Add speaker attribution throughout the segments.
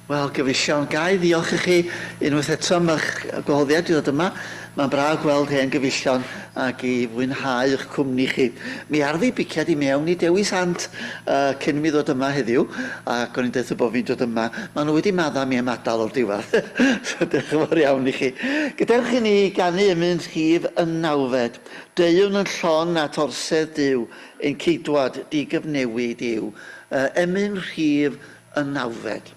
Speaker 1: Wel, gyfeillion, ga i ddiolch i chi unwaith eto am eich gwahoddiad i ddod yma. Mae'n braf gweld hen gyfeillion ac i fwynhau eich cwmni chi. Mi arfu biciad i mewn i Dewi Sant uh, cyn i mi ddod yma heddiw, ac o'n i'n deutha bod fi'n dod yma. Maen nhw wedi madda mi am adael o'r diwedd. So, diolch yn fawr iawn i chi. Gadewch i ni ganu emyn rhif y nawfed. Deuwn yn llon at orsedd Duw, ein ceidwad digyfnewid yw. Uh, emyn rhif y nawfed.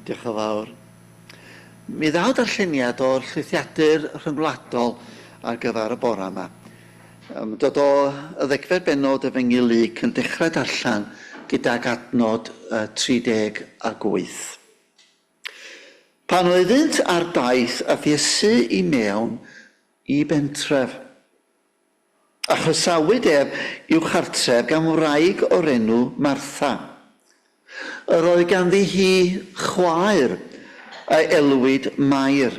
Speaker 1: Diolch yn fawr. Mi ddaw darlleniad o'r llwythiadur rhyngwladol ar gyfer y bore yma. Dod o y ddegfed bennod Efengyl Luc yn dechrau darllen gydag adnod 38. Pan oeddynt ar daith aeth Iesu i mewn i bentref. A chroesawyd ef i'w chartref gan wraig o'r enw Martha. Yr oedd ganddi hi chwaer, a elwid Mair.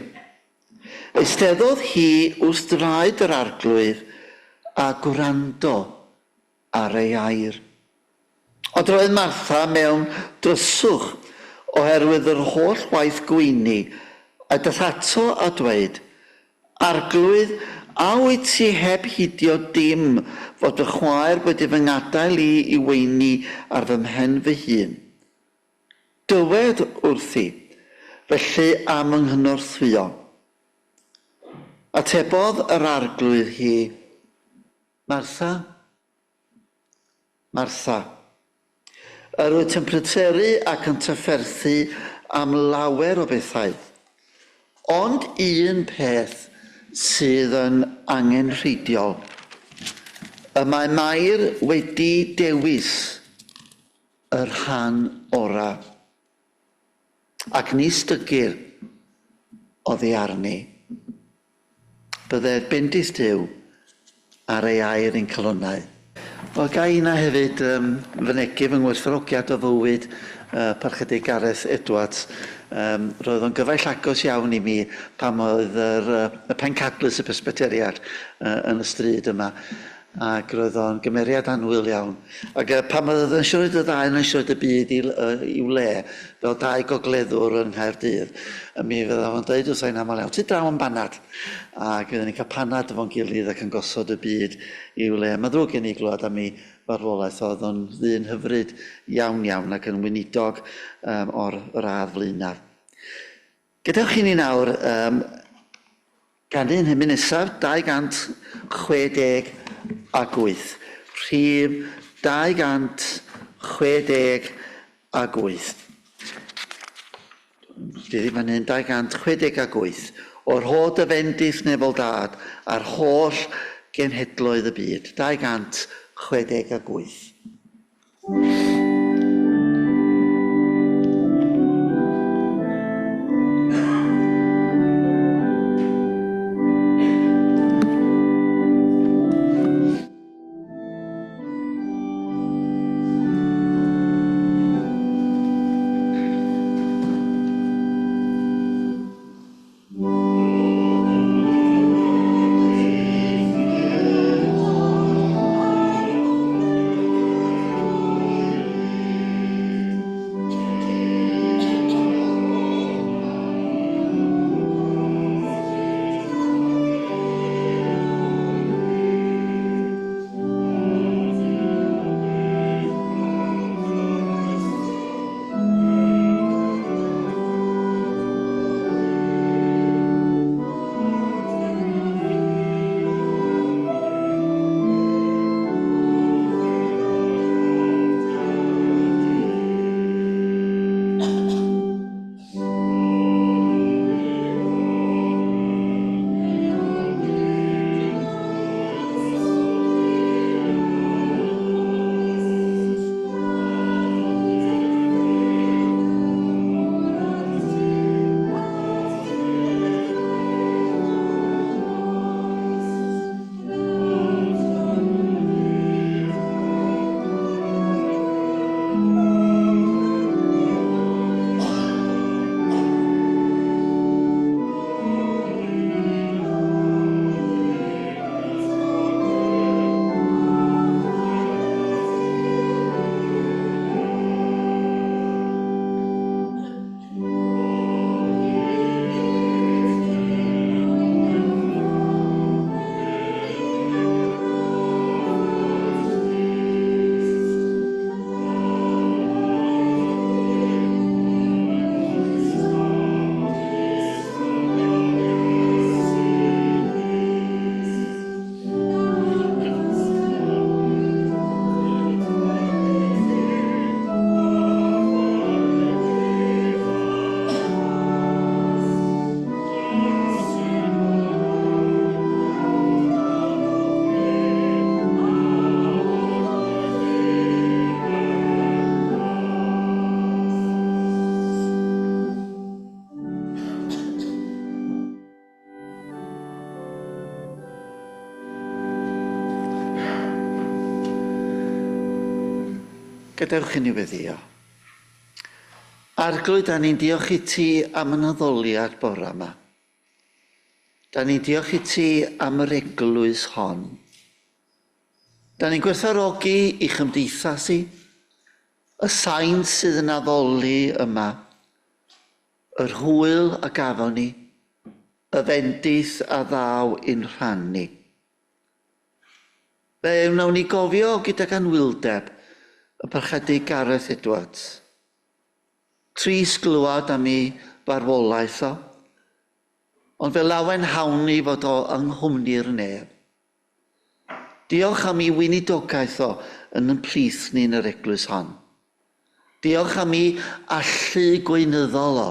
Speaker 1: Eisteddodd hi wrth draed yr Arglwydd a gwrando ar ei air. Ond roedd Martha mewn dryswch oherwydd yr holl waith gweini, a daeth ato a dweud, Arglwydd, a wyt ti heb hidio dim fod fy chwaer wedi fy ngadael i i weini ar fy mhen fy hun? Dywed wrthi, felly am fy nghynorthwyo. Atebodd yr Arglwydd hi, Martha, Martha. Yr wyt yn pryderu ac yn trafferthu am lawer o bethau, ond un peth sydd yn angenrheidiol. Y mae Mair wedi dewis y rhan orau, ac nis dygir oddi arni. Bydded bendith Duw ar ei air i'n calonnau. Wel, ga i na hefyd um, fynegi fy ngwerthfawrogiad o fywyd uh, Parchedig Gareth Edwards. Um, roedd o'n gyfaill agos iawn i mi pan oedd yr, uh, y pencadlys y Presbyteriad uh, yn y stryd yma. Ac roedd o'n gymeriad annwyl iawn. Ac uh, pan oedd yn siarad y ddau yn siarad y byd i, uh, i'w le, fel dau gogleddwr yng Nghaerdydd, a mi fydda fo'n dweud wrtha i'n aml iawn, ti draw yn banad. Ac fydden ni'n cael panad efo'n gilydd ac yn gosod y byd i'w le. Mae'n ddrwg gen i glywed am ei farwolaeth, oedd o'n ddyn hyfryd iawn iawn ac yn weinidog um, o'r radd flaenaf. Gadewch i ni nawr um, ganu'n hymyn nesaf, 268. Rhif 268. Dwi ddim yn hyn, 268. O'r holl y fendith nefol dad a'r holl genhedloedd y byd. 268. Gadewch i ni weddio. Arglwydd, da ni'n diolch i ti am yn addoliad bore yma. Da ni'n diolch i ti am yr eglwys hon. Da ni'n gwerthfawrogi i chymdeithas i, y sain sydd yn addoli yma, yr hwyl a gafon ni, y fendith a ddaw i'n rhan ni. Fe wnawn ni gofio gydag anwyldeb y Parchedig Gareth Edwards. Trist glywed am ei farwolaeth o, ond fe lawenhawn ni fod o yng nghwmni'r nef. Diolch am ei weinidogaeth o yn yn plith ni yn yr eglwys hon. Diolch am ei allu gweinyddol o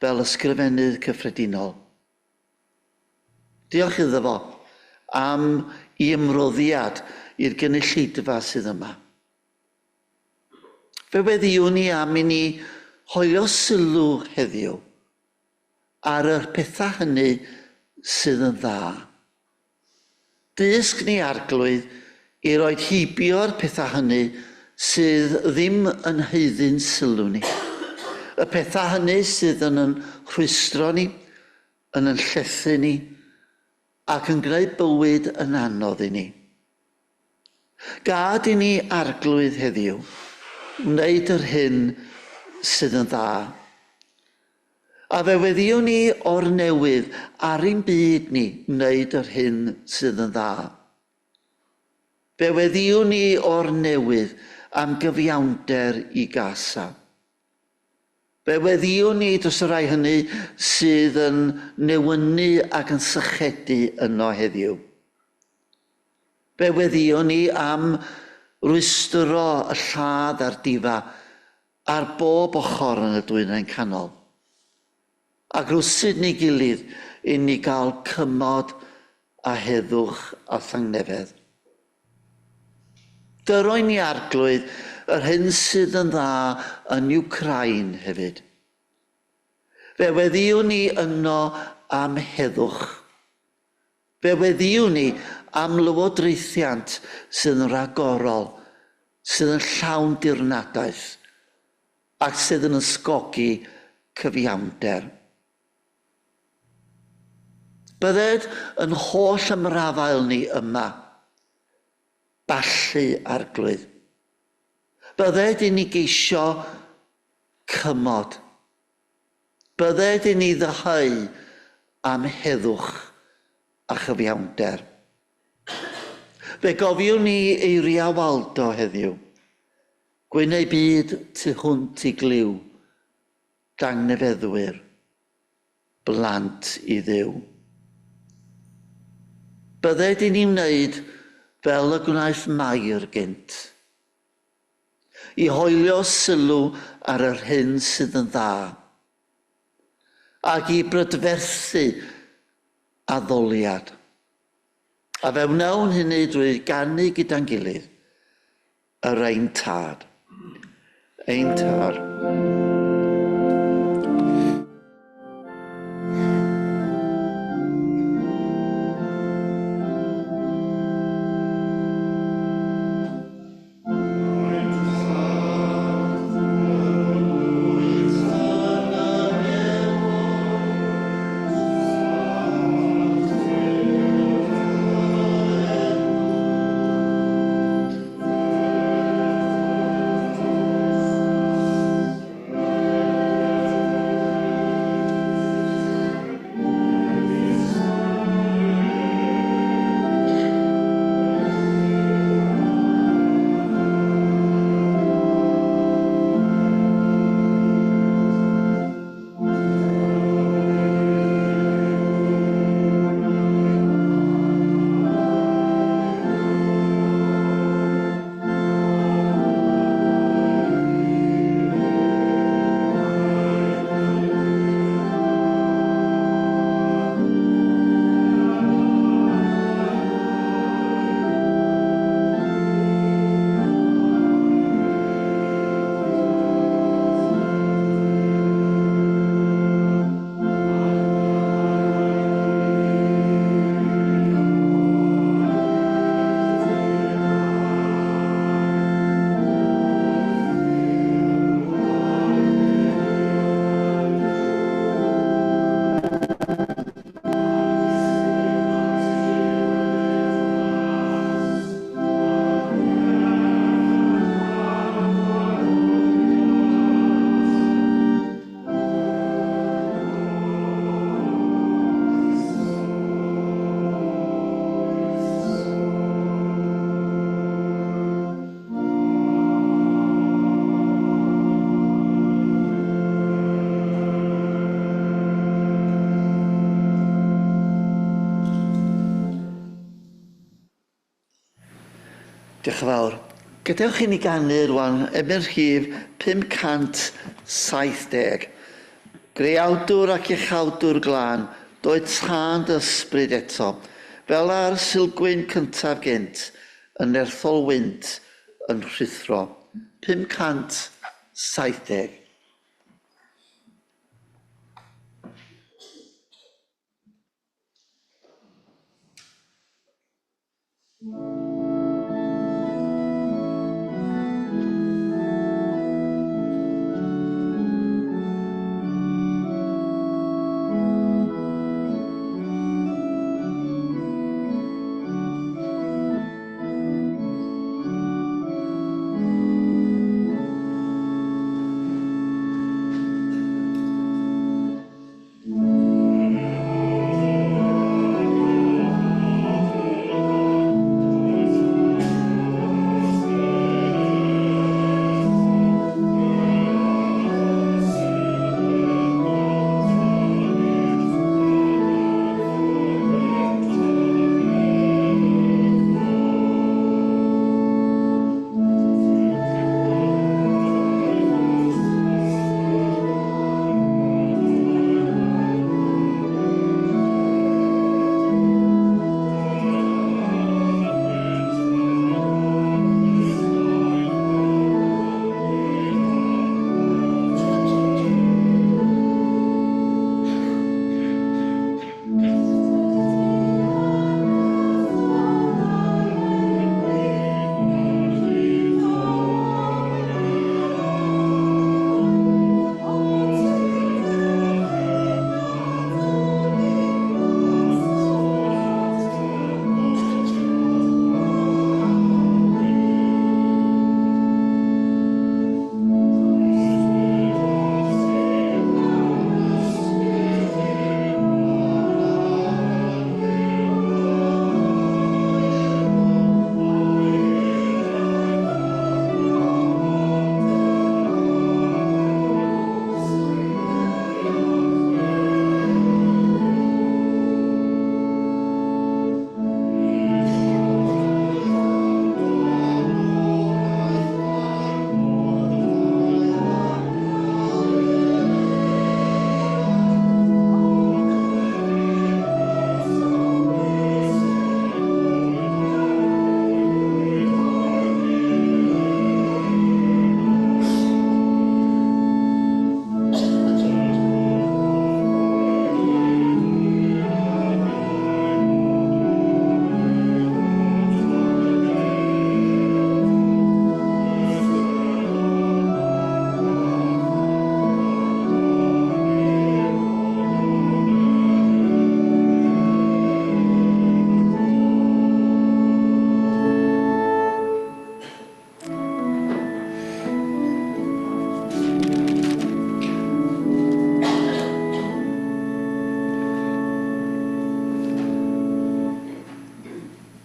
Speaker 1: fel ysgrifennydd cyffredinol. Diolch iddo fo am i ymroddiad i'r gynulleidfa sydd yma. Fe weddïwn ni am i ni hoelio sylw heddiw ar yr pethau hynny sydd yn dda. Dysg ni, Arglwydd, i roi heibio'r pethau hynny sydd ddim yn haeddu'n sylw ni. Y pethau hynny sydd yn yn rhwystro ni, yn yn llethu ni, ac yn gwneud bywyd yn anodd i ni. Gad i ni Arglwydd heddiw wneud yr hyn sydd yn dda. A fe weddïwn ni o'r newydd ar ein byd ni wneud yr hyn sydd yn dda. Fe weddïwn ni o'r newydd am gyfiawnder i Gaza. Fe weddïwn ni dros y rhai hynny sydd yn newynu ac yn sychedu yno heddiw. Fe weddïwn ni am rwystro y lladd a'r difa ar bob ochr yn y Dwyrain Canol. Ac rywsut neu gilydd i ni gael cymod a heddwch a thangnefedd. Dyroen ni Arglwydd yr hyn sydd yn dda yn Wcráin hefyd. Fe weddïwn ni yno am heddwch. Fe weddïwn ni am lywodraethiant sydd yn rhagorol, sydd yn llawn dirnadaeth, ac sydd yn ysgogi cyfiawnder. Bydded yn holl ymrafael ni yma, ballu Arglwydd. Bydded i ni geisio cymod. Bydded i ni ddyheu am heddwch a chyfiawnder. Fe gofiwn ni eiriau Waldo heddiw. Gwyn eu byd tu hwnt i glyw, dangnefeddwyr, blant i Dduw. Bydded i ni wneud fel y gwnaeth Mair gynt. I hoelio sylw ar yr hyn sydd yn dda, ac i brydferthu addoliad. A fe wnawn hynny drwy ganu gyda'n gilydd, yr Ein Tad. Ein Tad. Diolch yn fawr. Gadewch i ni ganu rwan emyn rhif 570. Greawdwr ac iachawdwr glân, doed tân dy ysbryd eto, fel ar Sulgwyn cyntaf gynt, yn nerthol wynt yn rhuthro. 570.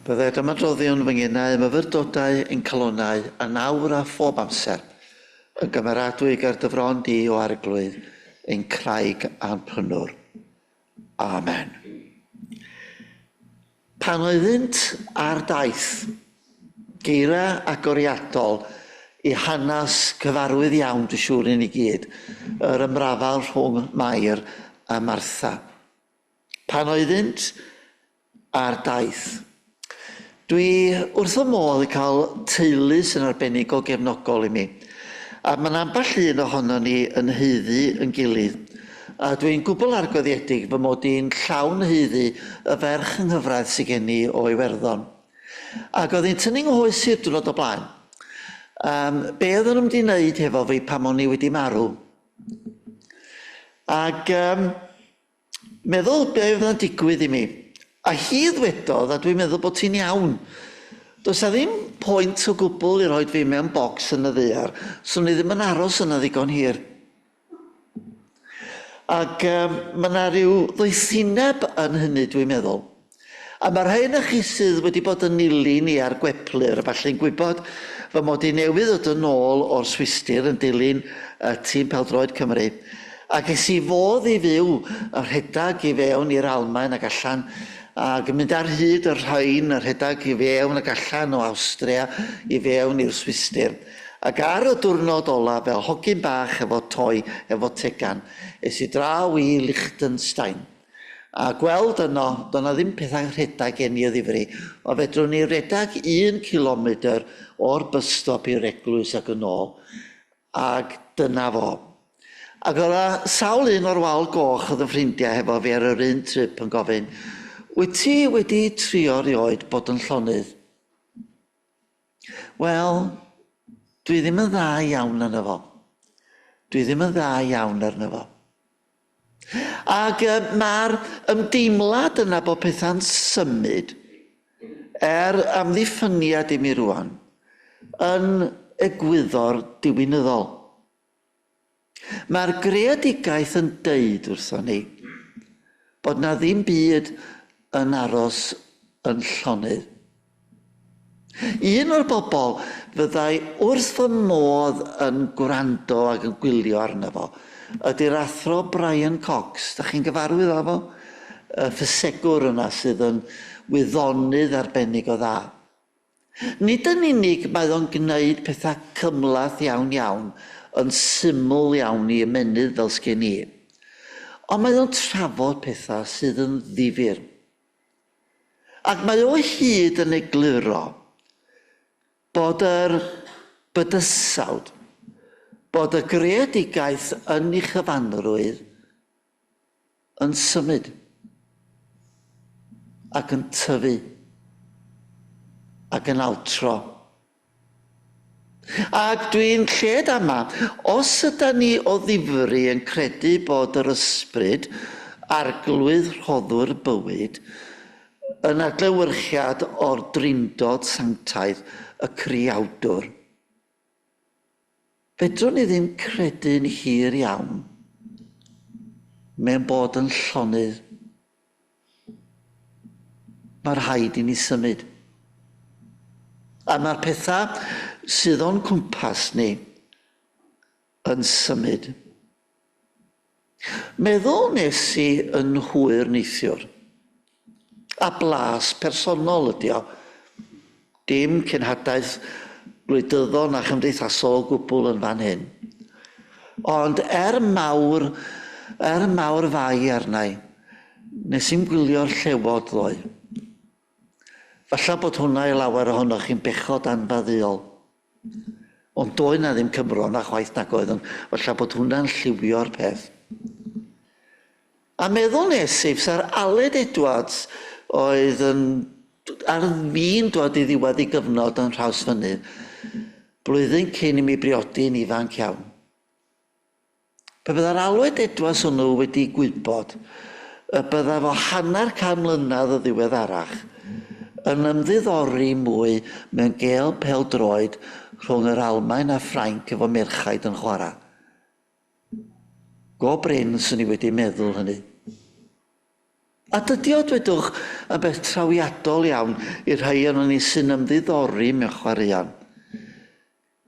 Speaker 1: Bydded ymadroddion fy ngenau, myfyrdodau ein calonnau, a nawr a phob amser, yn gymeradwy ger dy fron di, o Arglwydd, ein craig a'n prynwr. Amen. Pan oeddynt ar daith, geiriau agoriadol i hanes cyfarwydd iawn, dwi'n siŵr i ni gyd, yr ymrafael rhwng Mair a Martha. Pan oeddynt ar daith. Dwi wrth fy modd yn cael teulu sy'n arbennig o gefnogol i mi. A mae'n ambell un ohono ni yn haeddu yn gilydd. A dwi'n gwbl argyhoeddiedig fy mod i'n llawn haeddu y ferch yng nghyfraith sydd gen i o Iwerddon. Ac oedd hi'n tynnu nghoes i'r diwrnod o blaen. Um, be oedden nhw'n mynd i wneud hefo fi pan o'n i wedi marw? Ac um, Meddwl be oedd yn digwydd i mi. A hi ddwedodd, a dwi'n meddwl bod ti'n iawn, does 'na ddim pwynt o gwbl i roid fi mewn bocs yn y ddaear, 'swn i ddim yn aros yna ddigon hir. Ac um, mae yna rhyw ddoethineb yn hynny, dwi'n meddwl. A mae'r rhai yna chi sydd wedi bod yn nilyn i ar Gweplyr falle'n gwybod fy mod i newydd ddod yn ôl o'r Swistir yn dilyn y tîm pêl-droed Cymru. A ges i fodd i fyw a rhedeg i fewn i'r Almaen ac allan ac yn mynd ar hyd y Rhein a rhedeg i fewn ac allan o Awstria i fewn i'r Swistir. Ac ar y diwrnod ola fel hogyn bach efo toi, efo tegan, es i draw i Liechtenstein. A gweld yno, doedd 'na ddim pethau rhedeg gen i o ddifri, ond fedrwn ni redag un cilomedr o'r bus stop i'r eglwys ac yn ôl, ac dyna fo. Ac oedd 'na sawl un o'r Wal Goch oedd yn ffrindiau hefo fi ar yr un trip yn gofyn, wyt ti wedi trio rioed bod yn llonydd? Wel, dwi ddim yn dda iawn arno fo. Dwi ddim yn dda iawn arno fo. Ac uh, mae'r ymdeimlad yna bod pethau'n symud, er amddiffyniad i mi rwan, yn egwyddor diwinyddol. Mae'r greadigaeth yn deud wrthon ni bod 'na ddim byd yn aros yn llonydd. Un o'r bobl fyddai wrth fy modd yn gwrando ac yn gwylio arno fo ydy'r athro Brian Cox. Da chi'n gyfarwydd â fo? Y ffisegwr yna sydd yn wyddonydd arbennig o dda. Nid yn unig mae o'n gwneud pethau cymhleth iawn iawn yn syml iawn i ymennydd fel sgen i, ond mae o'n trafod pethau sydd yn ddifyr. Ac mae o hyd yn egluro bod yr bydysawd, bod y greadigaeth yn ei chyfanrwydd yn symud ac yn tyfu ac yn altro. Ac dwi'n lled ama, os yda ni o ddifri yn credu bod yr ysbryd, arglwydd rhoddwr bywyd, yn adlewyrchiad o'r drindod sanctaidd, y creawdwr, Fedrwn ni ddim credu'n hir iawn mewn bod yn llonydd. Mae rhaid i ni symud. A mae'r pethau sydd o'n cwmpas ni yn symud. Meddwl nes i yn hwyr neithiwr. A blas personol ydi o. Dim cenhadaeth gwleidyddol na chymdeithasol o gwbl yn fan hyn. Ond er mawr, er mawr fai arna i, nes i'm gwylio'r llewod ddoe. Falla bod hwnna i lawer ohonoch chi'n bechod anfaddeuol. Ond doedd 'na ddim Cymro 'na chwaith nag oedd, ond falla bod hwnna'n lliwio'r peth. A meddwl nes i, fysa'r Aled Edwards oedd yn ar fin dod i ddiwedd ei gyfnod yn Nhrawsfynydd, blwyddyn cyn i mi briodi yn ifanc iawn. Pe byddai'r Alwyd Edwards hwnnw wedi gwybod y byddai fo hanner can mlynedd yn ddiweddarach yn ymddiddori mwy mewn gêl pêl-droed rhwng yr Almaen a Ffrainc efo merchaid yn chwarae. Go brin 'swn i wedi meddwl hynny. A dydy o, dwedwch, yn beth trawiadol iawn i'r rhai onon ni sy'n ymddiddori mewn chwaraeon.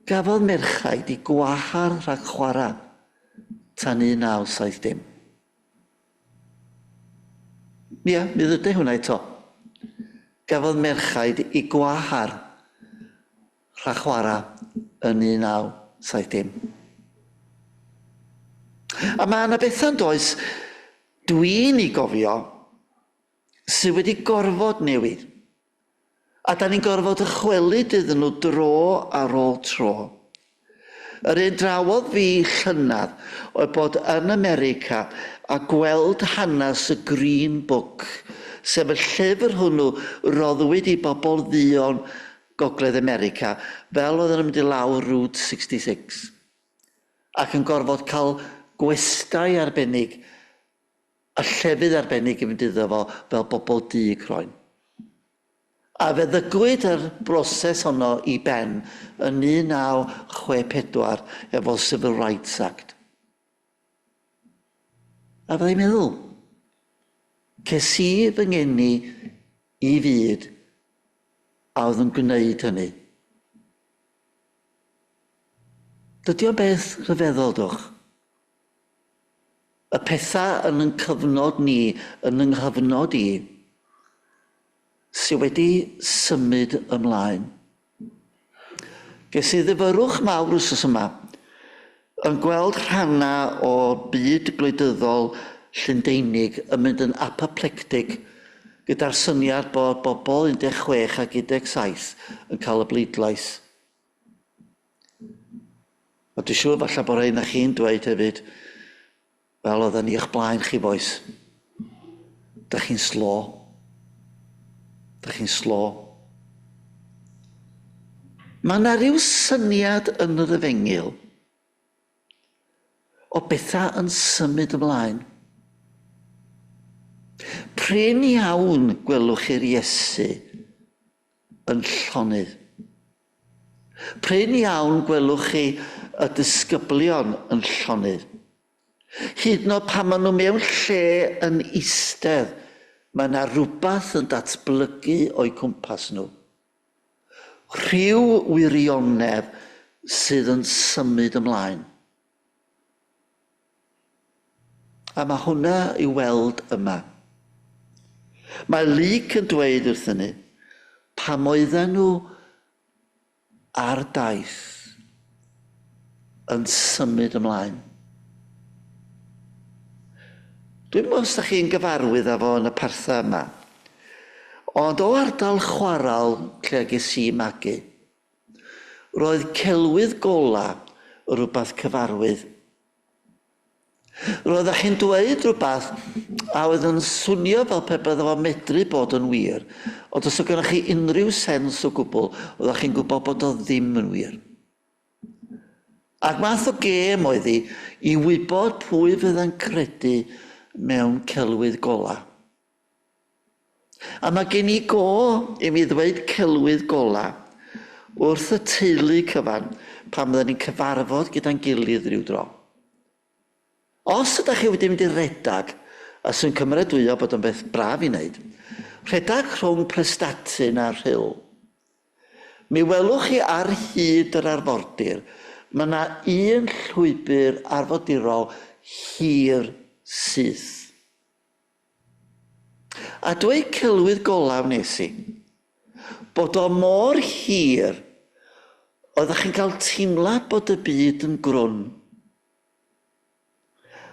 Speaker 1: Gafodd merchaid i gwahardd rhag chwarae tan 1970. Ia, mi ddydau hwnna eto. Gafodd merchaid i gwahardd rhag chwarae yn 1970. A mae yna bethau yn does dwi'n ei gofio sydd wedi gorfod newid. A da ni'n gorfod dychwelyd iddyn nhw dro ar ôl tro. Yr un drawodd fi llynedd oedd bod yn America a gweld hanes y Green Book, sef y llyfr hwnnw roddwyd i bobl dduon Gogledd America fel oedden nhw'n mynd i lawr Route 66 ac yn gorfod cael gwestai arbennig a llefydd arbennig i fynd iddo fo fel bobl du croen. A fe ddygwyd yr broses honno i ben yn 1964 efo Civil Rights Act. A fydda i'n meddwl, ces i fy ngeni i fyd a oedd yn gwneud hynny. Dydy o'n beth rhyfeddol, dwch? Y pethau yn yn cyfnod ni, yn yng nghyfnod i, sydd wedi symud ymlaen. Ges i ddifyrrwch mawr wythnos yma yn gweld rhannau o byd gwleidyddol Llundeinig yn mynd yn apoplectig gyda'r syniad bod bobl 16 ac 17 yn cael y bleidlais. A dwi'n siŵr falle bod rhai na chi'n dweud hefyd, Wel, oedden ni o'ch blaen chi, bois. Dych chi'n slo. Dych chi'n slo. Mae yna rhyw syniad yn yr efengyl o bethau yn symud ymlaen. Prin iawn gwelwch chi'r Iesu yn llonydd. Prin iawn gwelwch chi y disgyblion yn llonydd. Hyd yn oed pan maen nhw mewn lle yn eistedd, mae yna rhywbeth yn datblygu o'u cwmpas nhw. Rhyw wirionedd sydd yn symud ymlaen. A mae hwnna i'w weld yma. Mae Luc yn dweud wrthyn ni, pam oedden nhw ar daith yn symud ymlaen. Dwi'n meddwl os da chi'n gyfarwydd â fo yn y parthau yma. Ond o ardal chwaral lle ges i magu, roedd celwydd gola rhywbeth cyfarwydd. Roeddech chi'n dweud rhywbeth a oedd yn swnio fel pe bydde fo'n medru bod yn wir, ond os oedd gennych chi unrhyw sens o gwbl, oeddech chi'n gwybod bod o ddim yn wir. Ac math o gêm oedd hi i wybod pwy fydda'n credu mewn celwydd golau. A mae gen i go i mi ddweud celwydd golau wrth y teulu cyfan pan fydden ni'n cyfarfod gyda'n gilydd ryw dro. Os ydych chi wedi mynd i redag, a sy'n cymeradwyo bod o'n beth braf i wneud, rhedag rhwng Prestatyn a Rhyl, mi welwch chi ar hyd yr arfordir, mae yna un llwybr arfordirol hir syth. A dweud celwydd golau wnes i. Bod o mor hir, oeddech chi'n cael teimlad bod y byd yn grwn.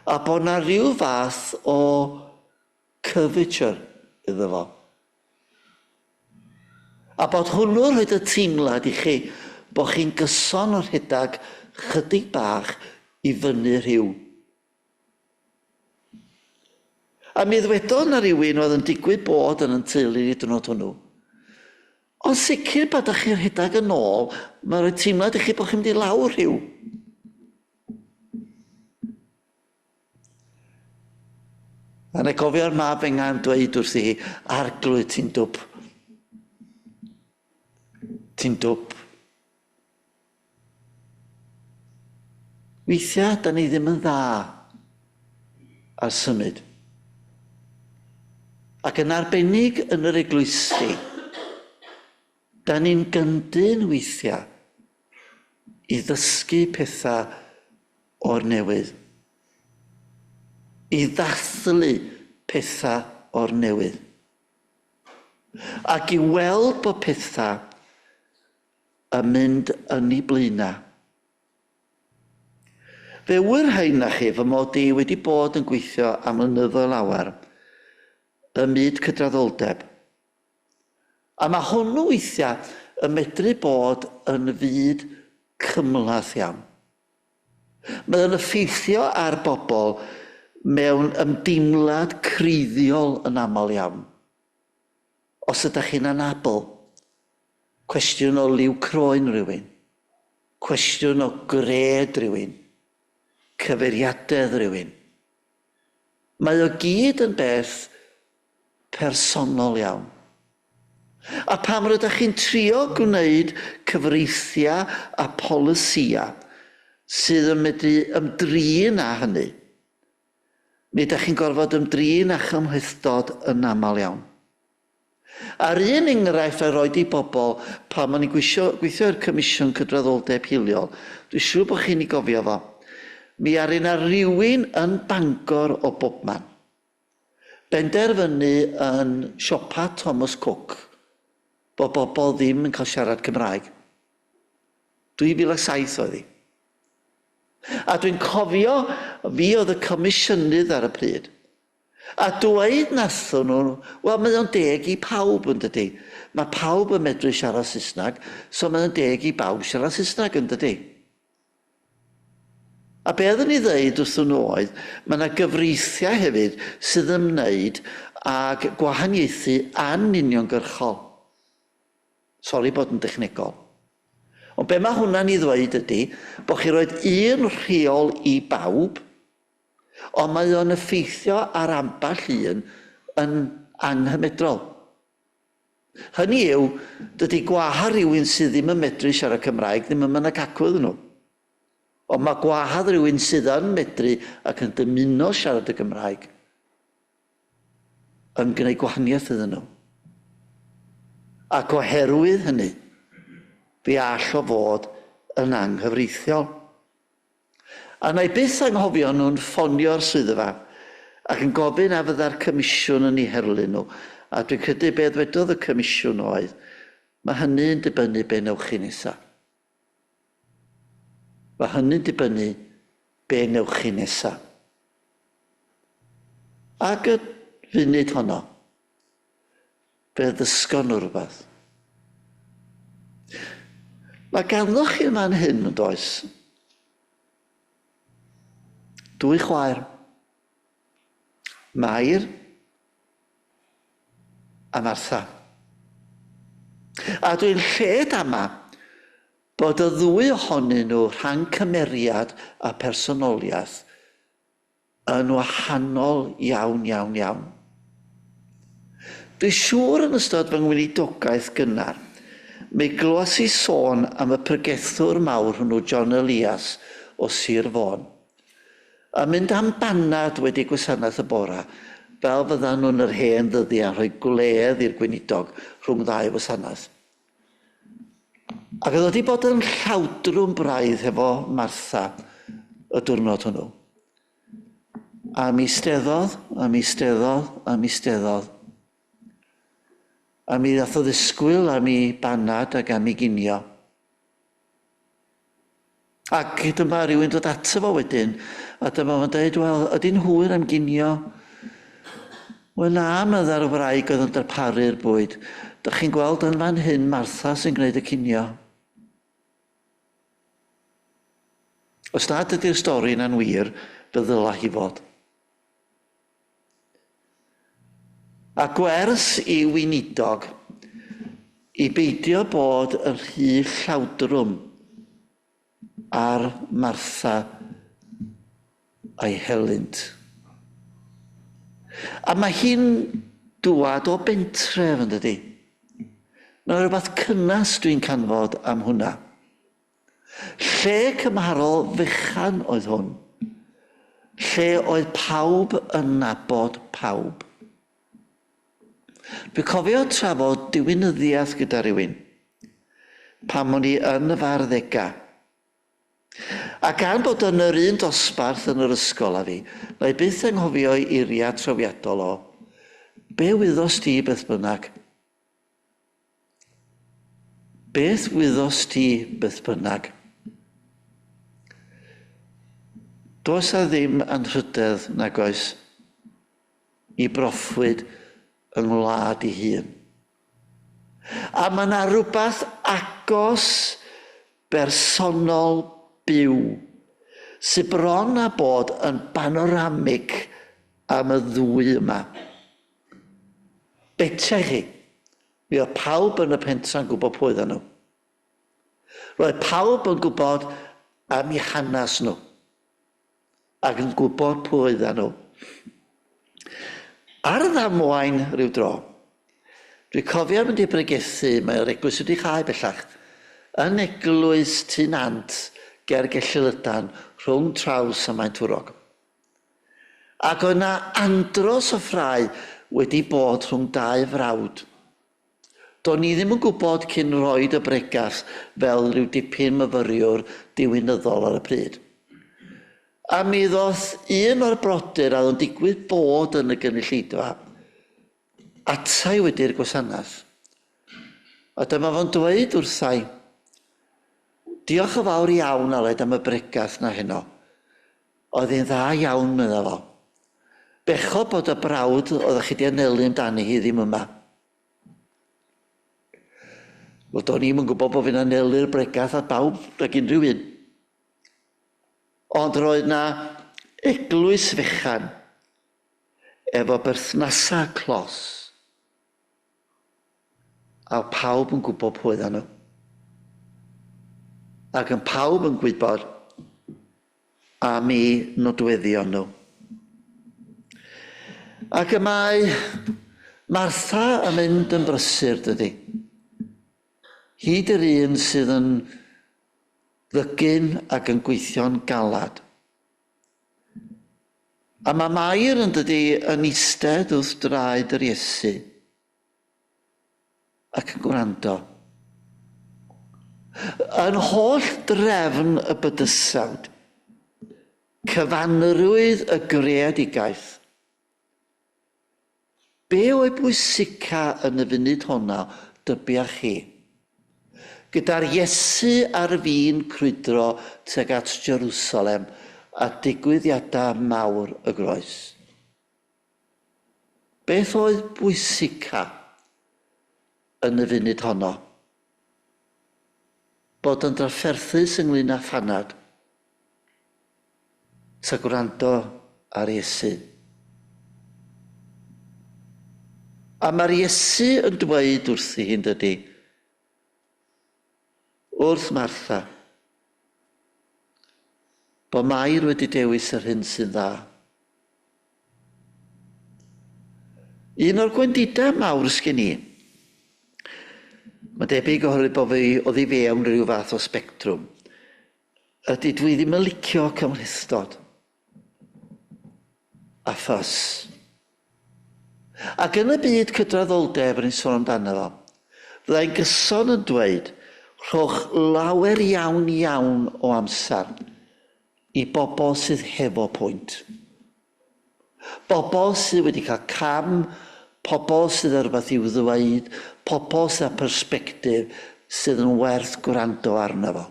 Speaker 1: A bod 'na ryw fath o curvature iddo fo. A bod hwnnw'n rhoid y teimlad i chi bod chi'n gyson yn rhedeg chydig bach i fyny rhiw. A mi ddwedodd 'na rywun oedd yn digwydd bod yn 'yn teulu ni diwrnod hwnnw, Ond sicr pan dach chi'n rhedeg yn ôl, mae'n rhoi teimlad i chi bod chi'n mynd i lawr rhyw. A na gofio'r mab enga'n dweud wrthi hi, Arglwydd, ti'n dwp. Ti'n dwp. Weithiau, da ni ddim yn dda ar symud. Ac yn arbennig yn yr eglwysi, da ni'n gyndyn weithiau i ddysgu pethau o'r newydd, i ddathlu pethau o'r newydd, ac i weld bod pethau yn mynd yn ei blaenau. Fe ŵyr rhai na chi fy mod i wedi bod yn gweithio am flynyddoedd lawer ym myd cydraddoldeb. A mae hwnnw weithiau yn medru bod yn fyd cymhleth iawn. Mae o'n effeithio ar bobl mewn ymdeimlad creiddiol yn aml iawn. Os ydych chi'n anabl, cwestiwn o liw croen rhywun, cwestiwn o gred rhywun, cyfeiriadedd rhywun. Mae o gyd yn beth personol iawn. A pam rydych chi'n trio gwneud cyfreithiau a polisïau sydd yn medru ymdrin â hynny, Mi ydych chi'n gorfod ymdrin â chymhlethdod yn aml iawn. A'r un enghraifft a roed i bobl pan o'n i'n gweithio, gweithio i'r Comisiwn Cydraddoldeb Hiliol, dwi'n siŵr bod chi'n ei gofio fo, mi aru 'na rywun yn Bangor o bobman benderfynu yn siopa Thomas Cook bod bobl ddim yn cael siarad Cymraeg. 2007 oedd hi. A dwi'n cofio, fi oedd y comisiynydd ar y pryd, a dweud nathon nhw, wel mae o'n deg i pawb yn dydi? Mae pawb yn medru siarad Saesneg, so mae o'n deg i bawb siarad Saesneg yn dydi? A be oeddwn i ddeud wrthyn nhw oedd, mae yna gyfreithiau hefyd sydd yn ymwneud ag gwahaniaethu anuniongyrchol. Sori bod yn dechnegol. Ond be mae hwnna'n ei ddweud ydy bod chi'n rhoi un rheol i bawb, ond mae o'n effeithio ar ambell un yn anghymedrol. Hynny yw, dydy gwahardd rhywun sydd ddim yn medru siarad Cymraeg ddim yn mynd ag acw iddyn nhw. Ond mae gwahardd rhywun sydd yn medru ac yn dymuno siarad y Gymraeg yn gwneud gwahaniaeth iddyn nhw. Ac oherwydd hynny, fe all o fod yn anghyfreithiol. A na i byth anghofio nhw'n ffonio'r swyddfa ac yn gofyn a fydda'r comisiwn yn eu herlyn nhw. A dwi'n credu be ddwedodd y comisiwn oedd, mae hynny'n dibynnu be newch chi nesaf. Mae hynny'n dibynnu be newch chi nesa. Ac y funud honno, fe ddysgon nhw rhywbeth. Mae ganddoch chi fan hyn, yn does? Dwy chwaer. Mair a Martha. A dwi'n lled ama bod y ddwy ohonyn nhw rhan cymeriad a personoliaeth yn wahanol iawn, iawn, iawn. Dwi'n siŵr yn ystod fy ngweinidogaeth gynnar, mi glywais i sôn am y pregethwr mawr hwnnw John Elias o Sir Fôn. A mynd am banad wedi gwasanaeth y bora, fel fyddan nhw'n yr hen ddyddiau yn rhoi gwledd i'r gweinidog rhwng ddau wasanaeth. Ac oedd wedi bod yn llawdrwm braidd hefo Martha y diwrnod hwnnw. A mi steddodd, a mi steddodd, a mi steddodd. A mi ddath o ddisgwyl am i banad ac am i ginio. Ac dyma rhywun dod ato fo wedyn, a dyma fo'n dweud, wel, ydy'n hwyr am ginio? Wel na, meddai'r wraig oedd yn darparu'r bwyd. Dych chi'n gweld yn fan hyn Martha sy'n gwneud y cinio. Os nad ydy'r stori yna'n wir, fe ddyla hi fod. A gwers i weinidog i beidio bod yn rhy llawdrwm ar Martha a'i helynt. A mae hi'n dŵad o bentref, yn dydi? Mae rhywbeth cynnes dwi'n canfod am hwnna. Lle cymharol fechan oedd hwn, lle oedd pawb yn nabod pawb. Dwi'n cofio trafod diwinyddiaeth gyda rhywun pan o'n i yn y farddegau. A gan bod yn yr un dosbarth yn yr ysgol â fi, na i byth anghofio ei eiriau trawiadol o, Be wyddost ti beth bynnag? Beth wyddost ti beth bynnag? Does a ddim anrhydedd nag oes i broffwyd yng ngwlad ei hun. A mae yna rhywbeth agos, bersonol, byw, sydd bron â bod yn banoramig am y ddwy yma. Betia i chi, mi oedd pawb yn y pentra'n gwybod pwy oedden nhw. Roedd pawb yn gwybod am eu hanes nhw ac yn gwybod pwy oedden nhw. Ar ddamwain rhyw dro, dwi'n cofio mynd i bregethu, mae'r eglwys wedi chau bellach, yn eglwys Tŷ Nant ger Gellilydan rhwng Traws a Maentwrog. Ac oedd 'na andros o ffrae wedi bod rhwng dau frawd. Do'n i ddim yn gwybod cyn rhoid y bregath fel rhyw dipyn myfyriwr diwinyddol ar y pryd. A mi ddoth un o'r brodyr a oedd yn digwydd bod yn y gynulleidfa ata i wedi'r gwasanaeth. A dyma fo'n dweud wrtha i, Diolch yn fawr iawn, Aled, am y bregath 'na heno. Oedd hi'n dda iawn, medda fo. Bechod bod y brawd oeddech chi 'di anelu amdani hi ddim yma. Wel, do'n i'm yn gwybod bod fi'n anelu'r bregath at bawb ag unrhyw un. Ond roedd 'na eglwys fechan efo berthnasau clos. A oedd pawb yn gwybod pwy oedden nhw. Ac yn pawb yn gwybod am eu nodweddion nhw. Ac y mae Martha yn mynd yn brysur, dydy. Hyd yr un sydd yn ddygyn ac yn gweithio'n galad. A mae Mair yn dydy yn eistedd wrth draed yr Iesu ac yn gwrando. Yn holl drefn y bydysawd, cyfanrwydd y greadigaeth, Be oedd bwysica yn y funud honna, dybiach chi? Gyda'r Iesu ar fin crwydro tuag at Jerusalem a digwyddiadau mawr y groes. Beth oedd bwysica yn y funud honno? Bod yn drafferthus ynglŷn â phanad? Ta gwrando ar Iesu. A mae'r Iesu yn dweud wrthi hi'n dydy, wrth Martha, bod Mair wedi dewis yr hyn sy'n dda. Un o'r gwendidau mawr sgen i, mae'n debyg oherwydd bod fi oddi fewn rhyw fath o sbectrwm, ydy dwi ddim yn licio cymhlethdod a ffys. Ac yn y byd cydraddoldeb rwy'n sôn amdano fo, fyddai'n gyson yn dweud, rhowch lawer iawn iawn o amser i bobl sydd hefo pwynt. Bobl sydd wedi cael cam, pobl sydd â rhywbeth i'w ddweud, pobl sydd â persbectif sydd yn werth gwrando arno fo.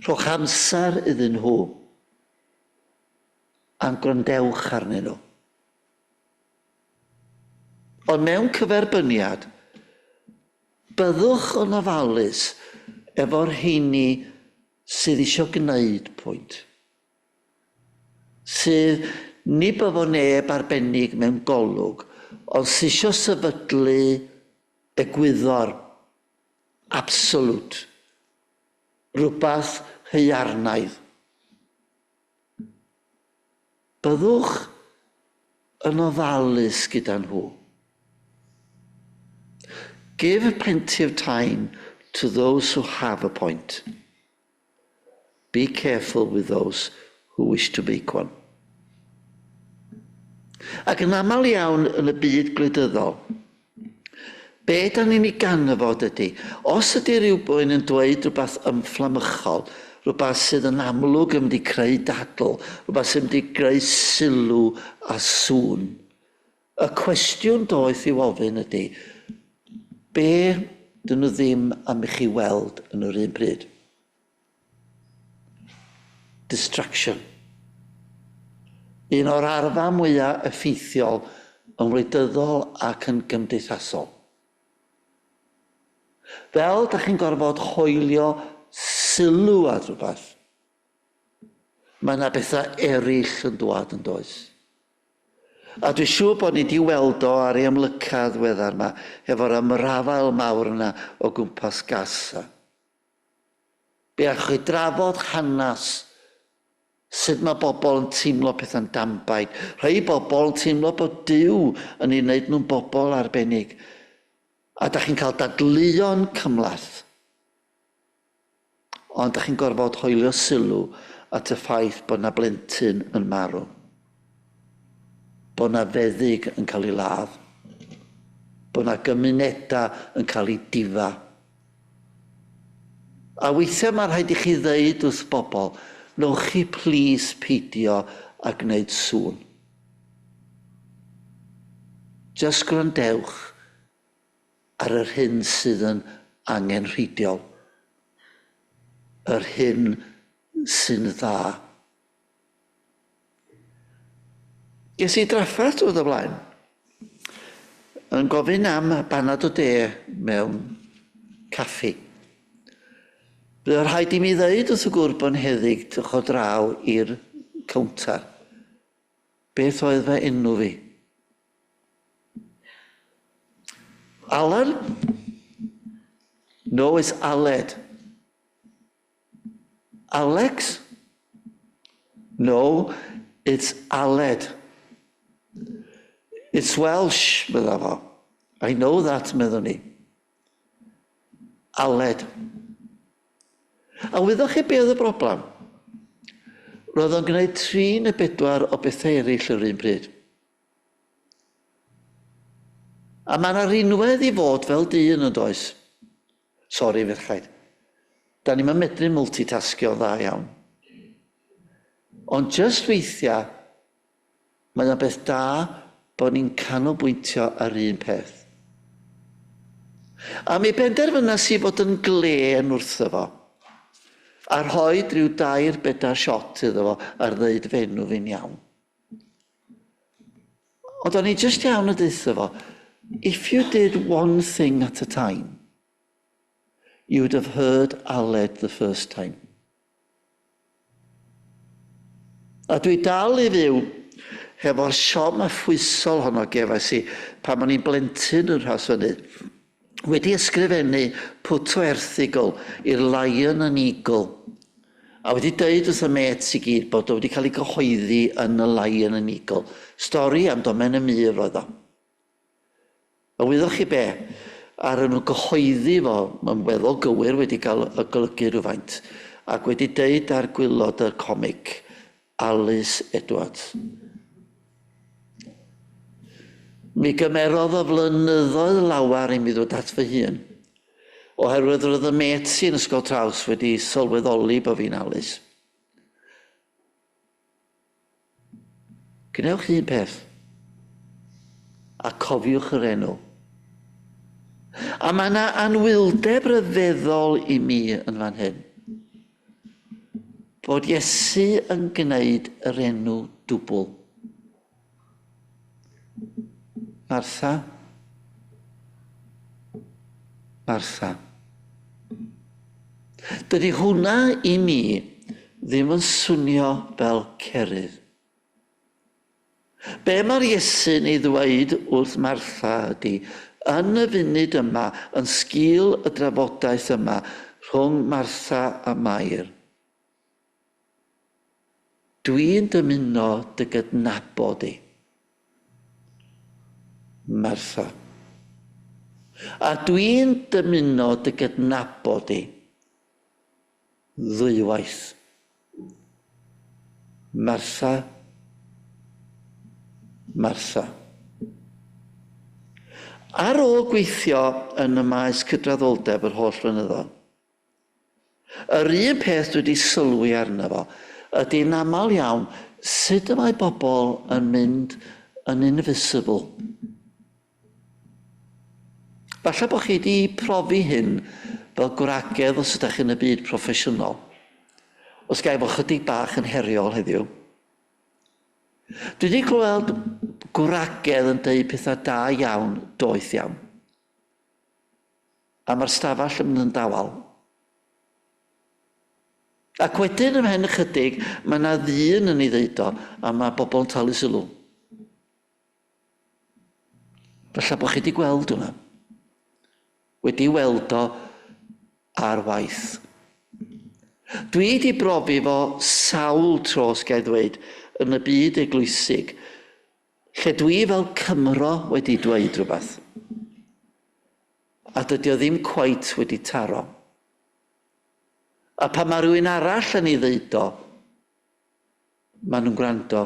Speaker 1: Rhowch amser iddyn nhw a'n gwrandewch arnyn nhw. Ond mewn cyferbyniad, byddwch yn ofalus efo'r rheini sydd eisiau gwneud pwynt. Sydd, ni byfo neb arbennig mewn golwg, ond sydd eisiau sefydlu egwyddor absolwt, rhywbeth haearnaidd. Byddwch yn ofalus gyda nhw. Give plenty of time to those who have a point. Be careful with those who wish to make one. Ac yn aml iawn yn y byd gwleidyddol, be da ni'n ei ganfod ydy, os ydy rhywun yn dweud rhywbeth ymfflamychol, rhywbeth sydd yn amlwg yn mynd i creu dadl, rhywbeth sy'n mynd i greu sylw a sŵn, y cwestiwn doeth i'w ofyn ydy, be dyn nhw ddim am i chi weld yn yr un pryd? Distraction. Un o'r arfau mwyaf effeithiol yn wleidyddol ac yn gymdeithasol. Fel da chi'n gorfod hoelio sylw ar rhywbeth, mae yna bethau eraill yn dwad yn does. A dwi'n siŵr bod ni wedi weld o ar ei amlycaf ddiweddar yma, efo'r ymrafael mawr yna o gwmpas Gaza. Be allwch chi drafod hanes sut mae bobl yn teimlo pethau'n danbaid. Rhai bobl yn teimlo bod Duw yn ei wneud nhw'n bobl arbennig. A da chi'n cael dadleuon cymhleth. Ond da chi'n gorfod hoelio sylw at y ffaith bod 'na blentyn yn marw. Bod 'na feddyg yn cael ei ladd. Bod 'na gymunedau yn cael eu difa. A weithiau mae rhaid i chi ddeud wrth bobl, newch chi plîs peidio â gwneud sŵn. Jyst gwrandewch ar yr hyn sydd yn angenrheidiol, yr hyn sy'n dda. Ges i drafferth diwrnod o blaen yn gofyn am banad o de mewn caffi. Bydd rhaid i mi ddeud wrth y gŵr bonheddig dwch o draw i'r cownter. Beth oedd fy enw fi? Alan? No, it's Aled. Alex? No, it's Aled. It's Welsh, medda fo. I know that, meddwn i. Aled. A wyddoch chi be oedd y broblem? Roedd o'n gwneud tri neu bedwar o bethau eraill yr un pryd. A mae yna rinwedd i fod fel dyn yn does? Sori, ferchaid. Da ni'm yn medru multitasgio'n dda iawn. Ond jyst weithiau, mae o'n beth da bod ni'n canolbwyntio ar un peth. A mi benderfynes i fod yn glên wrtho fo, a rhoi rhyw dair bedair shot iddo fo ar ddeud f'enw fi'n iawn. Ond o'n i jyst iawn yn deutha fo, if you did one thing at a time, you'd have heard Aled the first time. A dwi dal i fyw hefo'r siom affwysol honno gefais i pan o'n i'n blentyn yn Rhosfynydd. Wedi ysgrifennu pwt o erthygl i'r Lion and Eagle a wedi deud wrth y mêts i gyd bod o wedi cael ei gyhoeddi yn y Lion and Eagle. Stori am domen y mur oedd o. A wyddoch chi be? Ar nhw gyhoeddi fo, mae'n weddol gywir wedi cael y golygu rhywfaint, ac wedi deud ar gwylod y comic, Alys Edwards. Mi gymerodd o flynyddoedd lawer i mi ddod at fy hun, oherwydd roedd y mêts i yn Ysgol Traws wedi sylweddoli bod fi'n Alys. Gwnewch un peth, a cofiwch yr enw. A mae yna anwyldeb ryfeddol i mi yn fan hyn. Bod Iesu yn gwneud yr enw dwbl. Martha. Martha. Dydy hwnna i mi ddim yn swnio fel cerydd. Be mae'r Iesu'n ei ddweud wrth Martha ydy, yn y funud yma, yn sgil y drafodaeth yma rhwng Martha a Mair, dwi'n dymuno dy gydnabod di, Martha. A dwi'n dymuno dy gydnabod di ddwywaith. Martha. Martha. Ar ôl gweithio yn y maes cydraddoldeb yr holl flynyddoedd, yr un peth dwi wedi sylwi arno fo ydy yn aml iawn sut y mae bobl yn mynd yn invisible. Falle bod chi wedi profi hyn fel gwragedd os ydych chi'n y byd proffesiynol. Os ga i fod chydig bach yn heriol heddiw. Dwi wedi gweld gwragedd yn deud pethau da iawn, doeth iawn. A mae'r stafell yn mynd yn dawel. Ac wedyn ymhen ychydig, mae yna ddyn yn ei ddeud o, a mae bobl yn talu sylw. Falle bod chi wedi gweld hwnna. Wedi weld o ar waith. Dwi wedi brofi fo sawl tro, os ga i ddweud, yn y byd eglwysig, lle dwi fel Cymro wedi dweud rhywbeth, a dydy o ddim cweit wedi taro. A pan mae rhywun arall yn ei ddeud o, Maen nhw'n gwrando.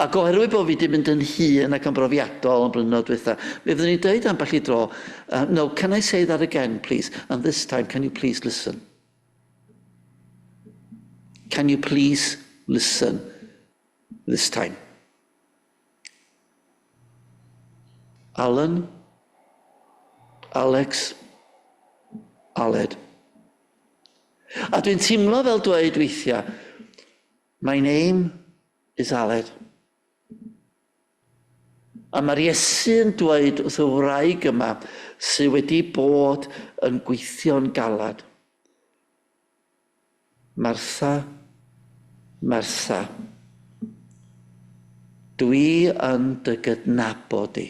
Speaker 1: Ac oherwydd bod fi wedi mynd yn hŷn ac yn brofiadol yn blynyddoedd diwetha, mi fyddwn i'n dweud ambell i dro, uh, no, can I say that again, please? And this time, can you please listen? Can you please listen this time? Alan, Alex, Aled. A dwi'n teimlo fel dweud weithiau, my name is Aled. A mae'r Iesu yn dweud wrth y wraig yma sydd wedi bod yn gweithio'n galad, Martha, Martha, dwi yn dy gydnabod di.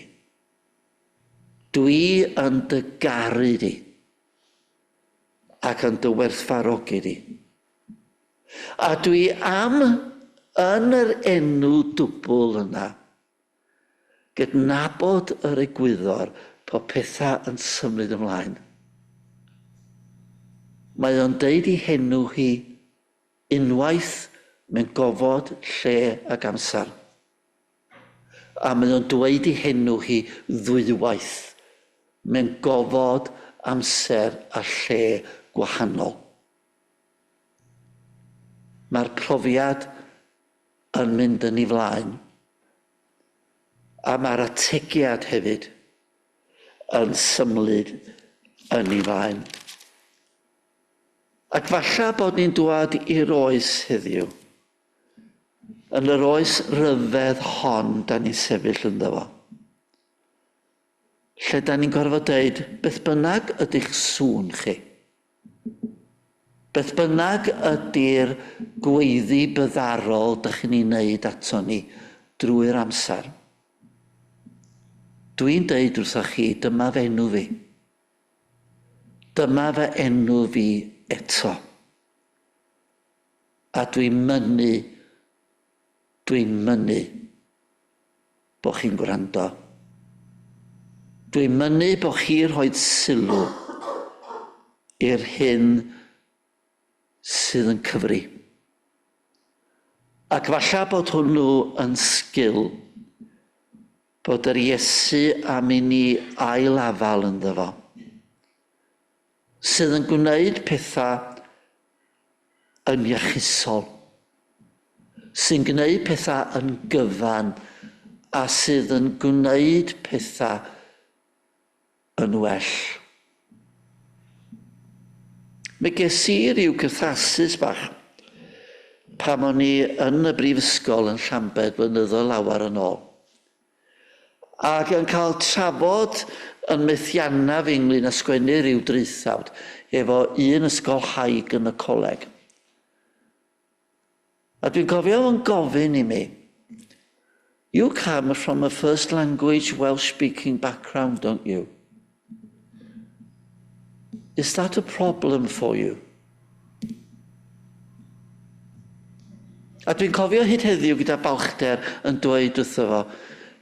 Speaker 1: Dwi yn dy garu di. Ac yn dy werthfawrogi di. A dwi am, yn yr enw dwbl yna, gydnabod yr egwyddor bod pethau yn symud ymlaen. Mae o'n deud i henw hi unwaith mewn gofod, lle ac amser. A mae o'n dweud i henw hi ddwywaith mewn gofod, amser a lle gwahanol. Mae'r profiad yn mynd yn ei flaen. A mae'r ategiad hefyd yn symlyd yn ei flaen. Ac falle bod ni'n dwad i'r oes heddiw. Yn yr oes ryfedd hon da ni'n sefyll ynddo fo. Lle da ni'n gorfod deud, beth bynnag ydych sŵn chi. Beth bynnag ydy'r gweiddi byddarol dych chi'n ei wneud ato ni drwy'r amser. Dwi'n deud wrthoch chi, dyma fy enw fi. Dyma fy enw fi eto. A dwi'n mynnu, dwi'n mynnu bod chi'n gwrando. Dwi'n mynnu bod chi'n rhoi sylw i'r hyn sydd yn cyfri. Ac falle bod hwnnw yn sgil bod yr Iesu am i ni ail-afael ynddo fo, sydd yn gwneud pethau yn iachusol, sy'n gwneud pethau yn gyfan a sydd yn gwneud pethau yn well. Mi ges i ryw catharsis bach pan o'n i yn y brifysgol yn Llambed flynyddoedd lawer yn ôl. Ac yn cael trafod yn methiannau fi ynglyn â sgwennu rhyw draethawd efo un ysgolhaig yn y coleg. A dwi'n cofio fo'n gofyn i mi, You come from a first language Welsh-speaking background, don't you? Is that a problem for you? A dwi'n cofio hyd heddiw gyda balchder yn dweud wrtho fo,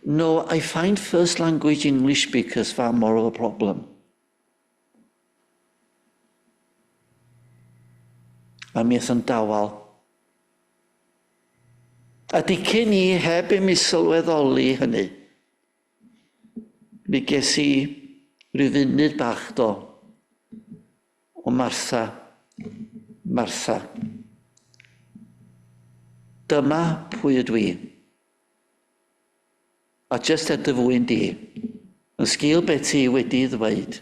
Speaker 1: No, I find first language English speakers far more of a problem. A mi aeth yn dawel. A dicyn i heb i mi sylweddoli hynny, mi ges i ryw funud bach do o Martha, Martha. Dyma pwy ydw i. A jyst er dy fwyn di, yn sgil be ti wedi ddweud,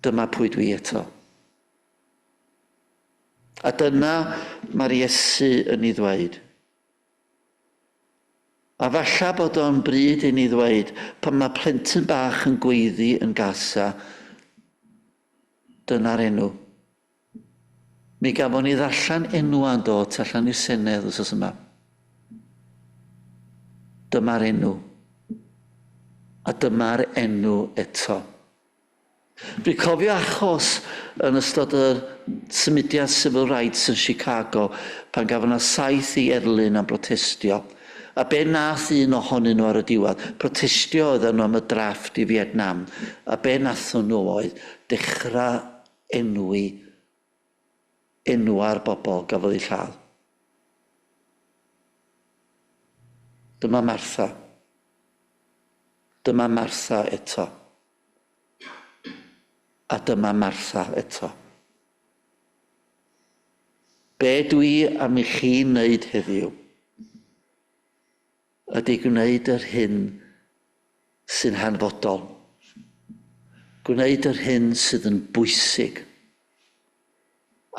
Speaker 1: dyma pwy dwi eto. A dyna mae'r Iesu yn ei ddweud. A falla bod o'n bryd i ni ddweud, pan mae plentyn bach yn gweiddi yn Gaza, dyna'r enw. Mi gafon ni ddarllen enwa yn dod tu allan i'r Senedd wythnos yma. Dyma'r enw. A dyma'r enw eto. Dwi'n cofio achos yn ystod y symudiad civil rights yn Chicago pan gafon na saith i erlyn am brotestio. A be nath un ohonyn nhw ar y diwedd? Protestio oedden nhw am y drafft i Vietnam. A be nathon nhw oedd dechrau enwi enwa'r bobl gafodd eu lladd. Dyma Martha. Dyma Martha eto. A dyma Martha eto. Be dwi am i chi wneud heddiw ydy gwneud yr hyn sy'n hanfodol. Gwneud yr hyn sydd yn bwysig.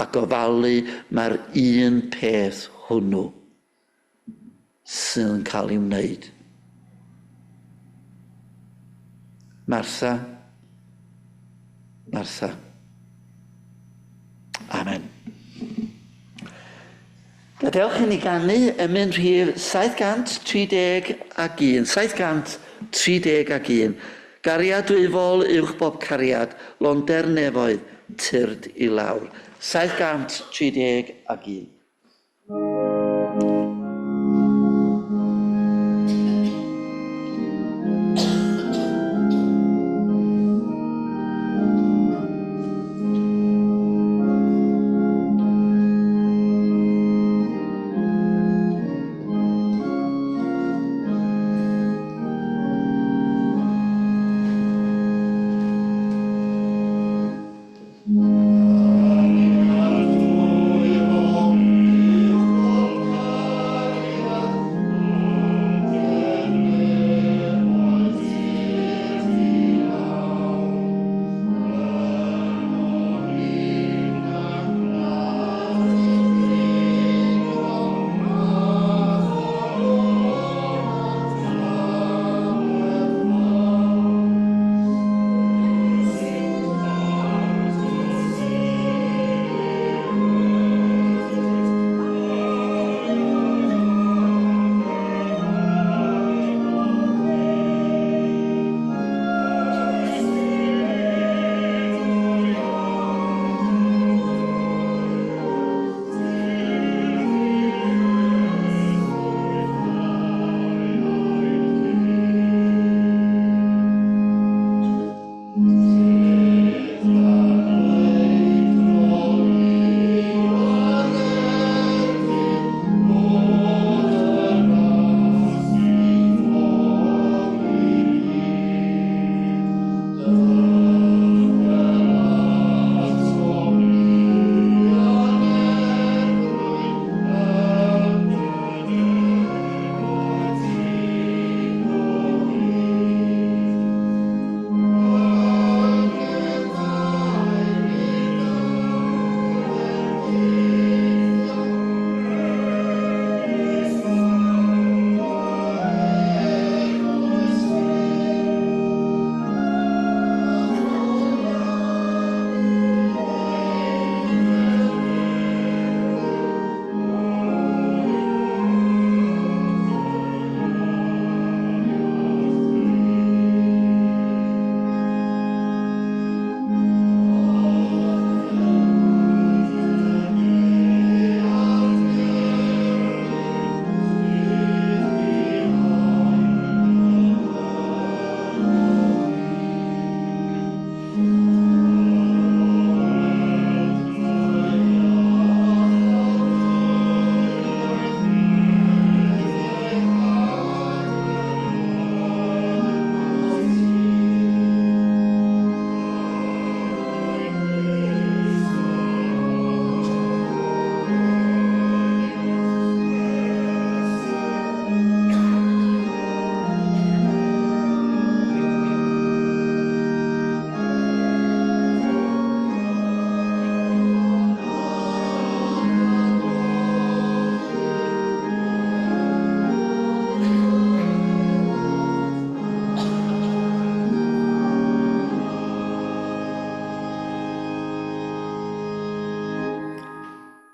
Speaker 1: A gofalu mae'r un peth hwnnw sydd yn cael ei wneud. Martha, Martha. Amen. Gadewch i ni ganu emyn rhif 731. 731. Gariad dwyfol uwch bob cariad, londer nefoedd, tyrd i lawr. 731.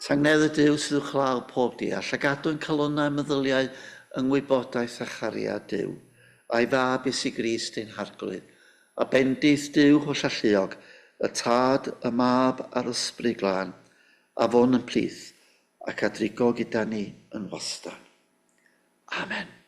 Speaker 1: Tangnedd y Duw sydd uwchlaw pob deall, a gadw ein calonnau meddyliau yng ngwybodaeth a chariad Duw, a'i Fab Iesu Grist ein Harglwydd, a bendith Duw hollalluog, y Tad, y Mab a'r Ysbryd Glân, a fo'n yn plith, ac a drigo gyda ni yn wastad. Amen.